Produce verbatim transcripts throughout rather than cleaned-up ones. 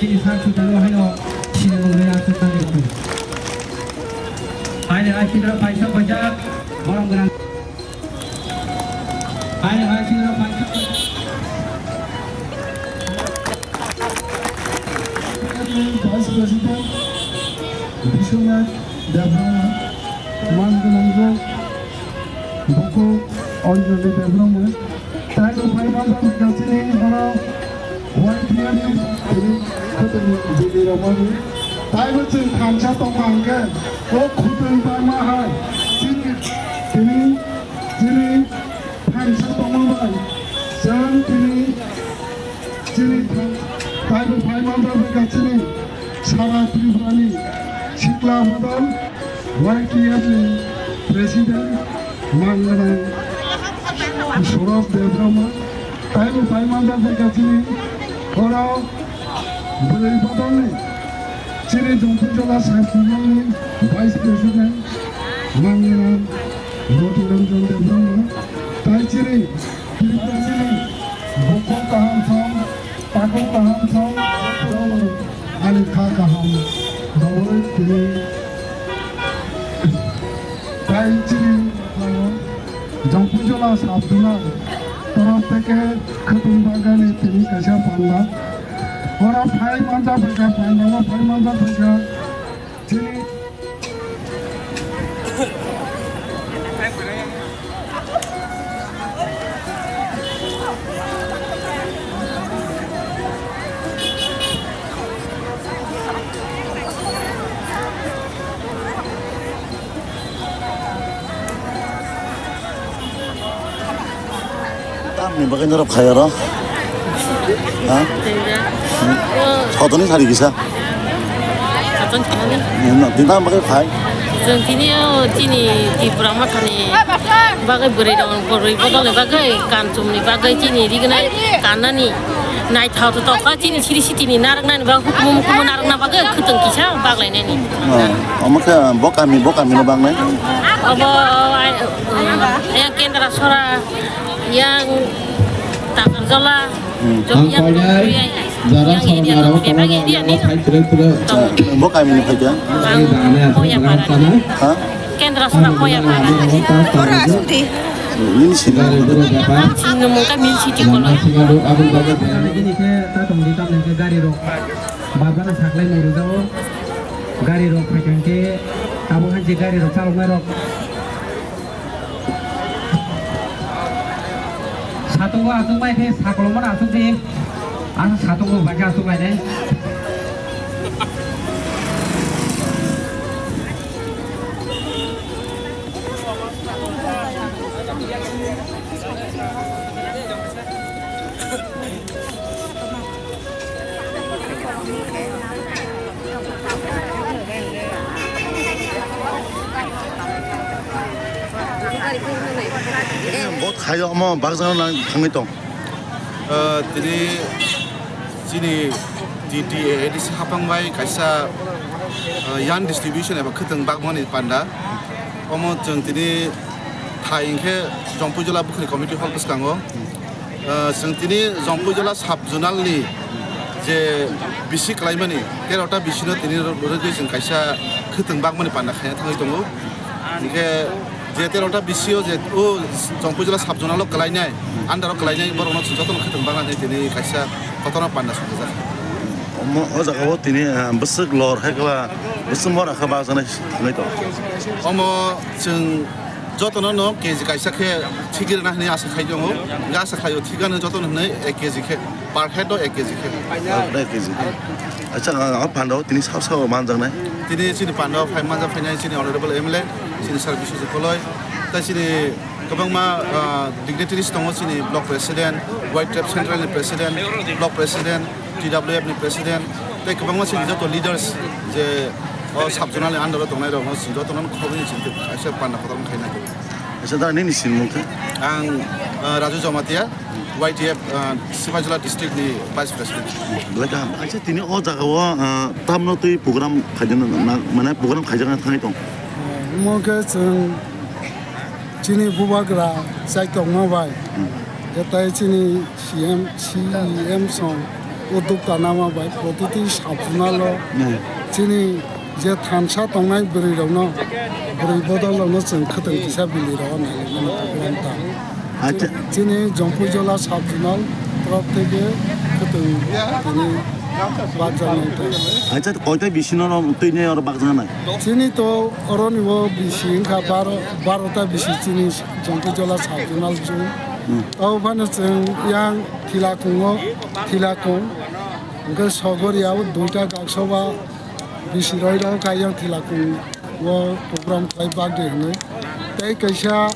Sir Sudaru haino sinimung rwna aswk tangwi rwdi. Haino hai chini paisa paisa borom gwnang. Haino hai chini paisa paisa. Vice President Biswanath Debbarma, man gwnang bukhuk Anjali Debbarma, taibo phai manjak kha chini oro Y T F ni tini khwtwng bwrwi rwmani. Taibo chwng thansa tongma hwnkhe o khwtwng tangma hai chini, tini, chini thansa tongma bai chwng tini, chini than-, taibo phai manjak kha chini sara Tripura ni sikla bodol Y T F ni President man gwnang Saurabh Debbarma, taibo phai manjak kha chini oro bwrwi bodolni chini Jongpui Jola Sub Zonalni Vice President man gwnang Moti Ranjan Debbarma, tai chini Tripura chini bukhuk kaham song, takhuk kaham song, ani kha kaham rwui tini tai chini Jongpui Jola Sub Zonal torof theke khwtwng bagani tini kaisa panda. Oro phai manjak phaikha, panda o phai manjak phaikha. Chini Tamni bagwi norok khai oro? Ha? Tengda. Sotoni sari kisa? Sotoni sari. Tini tam bagwi khai? Chwng tini o chini Tipra Mothani bagwi bwrwi rok, bwrwi bodolni bagwi, kanchumni bagwi chini rignai kannani naithok tok kha chini siri sitini narwknani bagwi hukumu mukumu narwkna bagwi khwtwng kisa baglainani. Oh, omo khe bo kami, bo kamino bangnai? Obo, ai, Yang Kendra Sora, yang Takarjola, hmm, yang painai, yang jara yang area sarong yang area ni. Bo kami ni phaikha? Ang Poyapara. Ha? Kendra Sora Poyapara. Ora asuk di. Nini sini. Sini mungka min city koloi. Ini ke tatong di tam ke gari rok. Babana saklai muru jao. Gari rok phaikha ke abo hanji gari rok chaloknai rok. Satungo aswk bai khe sakolomano aswk di. Asa satungo bai khe aswk bai de. Bot khayo omo bakjano nang thangwi tong. Ah, tini chini T T A A D C hapang bai kaisa, ah, yarn distribution eba khwtwng bakmani panda. Omo chwng tini thai hinkhe Jongpui Jola Bukhri Community Hall bwskango. Ah, chwng tini Jongpui Jola sub zonal ni je bisi kwlaimani, terota bisi no tini rwgwi chwng kaisa khwtwng bakmani panda khaina thangwi tongo. Hinkhe je terota bisi o je o Jongpui Jola sub zonal o kwlainai, under o kwlainai borok no chwng joto no khwtwng baknani tini kaisa kotorma panda swngjak. Omo o jaga o tini, ah, bwswk lor hai khe ba bwswk mora khe bakjaknai thangwi tongo. Omo chwng jotono no K G kaisa khe thigwi rwna hwnwi asa khai tongo. Hwnkhe asa khlaio thik ano jotono hwnwi ek K G khe, per head o ek K G khe. Per head ek K G khe. Acha, ah, ah, panda o tini sabo sabo manjaknai? Tini chini panda o phai manjak phainai chini Honorable M L A, chini Sir Biswajit Koloi, tei chini kwbangma, ah, dignitaries tongo, chini Block President, Y T F Central ni President, Block President, T W F ni President, tei kwbangma chini joto leaders je o sub zonal ni under o tongnai rok no chini joto no khobwi ni chini kaisa panda kotor khainai. Acha, da nini sinimung khe? Ang, ah, Raju Jamatia, Y T F, ah, Sipaijala district ni Vice President. Belai kaham. Acha, tini o jaga o, ah, tamno twi program khaijak na, na, mane program khaijakna thangwi tong? Omo khe chwng chini bubagra chaitokma bai, hmm, tei chini C M, C E M song Uddokta nama bai protiti sabjunalo Hmm. chini je thansa tongnai bwrwi rokno, bwrwi bodol rokno chwng khwtwng kisa bili rok nailai mano program ta. Acha. Chini Jompuijola sabjunal torop theke khwtwng tini bakjaknai ta. Acha, koita bisino no twi ne oro bakjaknai? Chini to oroni o bisi wngkha baro, baro ta bisi chini Jompuijola sabjunal jun. Hmm. Tao phano chwng yang Thilakungo, Thilakung, hwnkhe Sogoria o duita gaksoba bisi roi rok kha yang Thilakung o program khlai birthday hwnwi. Tei kaisa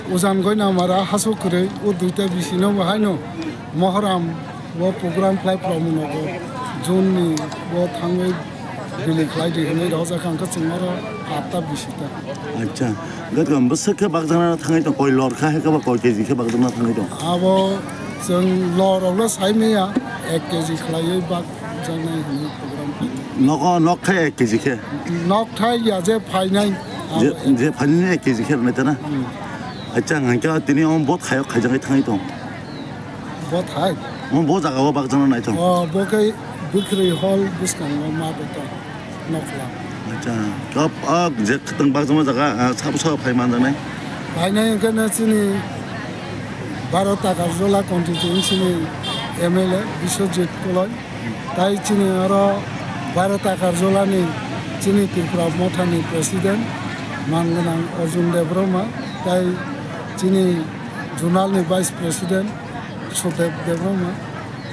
Ujan Goinamara Hasu Kwrwi o duita bisino bo haino Mohoram o program khlai Promonogo June ni o thangwi Bini khlai di hwnwi rwjak ang khe chwng oro atta bisi ta. Acha. Gatkam bwswk khe bakjakna thangwi tong, koi lor kha hai khe ba koi K G khe bakjakna thangwi tong? Abo chwng lor rok le sai maya, ek K G khlaiwi bakjaknai hwnwi program khlai. Nogo nok thai ek K G khe? Nok thai ya je phainai. Je, je phainai ek K G khe rwnai ta na? Hmm. Acha, ang khe tini omo bo thayok khaijak thangwi tong. Bo thai? Omo bo jaga o bakjakna nai tong. O, bo khe Bwkhrwi hall bwskango ma bo tong, nokla. Acha, kap, ah, je khwtwng bakjakma jaga, ah, sabo sabo phai manjaknai. Phainai hwnkhe no chini Bharat Takarjala constituency ni M L A Biswajit Koloi. Tai chini oro Bharat Takarjala ni chini Tripura Motha ni president, man gwnang Arjun Debbarma. Tai chini Zonal ni Vice President Sudev Debbarma,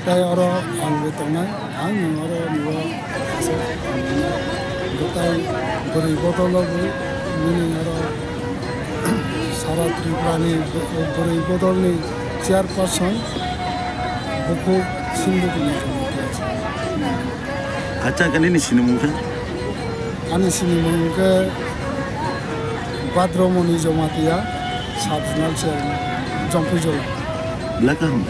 tai oro ang bo tongnai, ang ni oro ni o bwtai bwrwi bodol o bo nini oro Sara Tripura ni bwrwi bodol ni chairperson bukhuk Sindhu Kumar Jamatia. Acha, khe nini sinimung khe? Ani sinimung khe Bhadramoni Jamatia, Sub Zonal Chairman, Jompuijola. Belai kaham.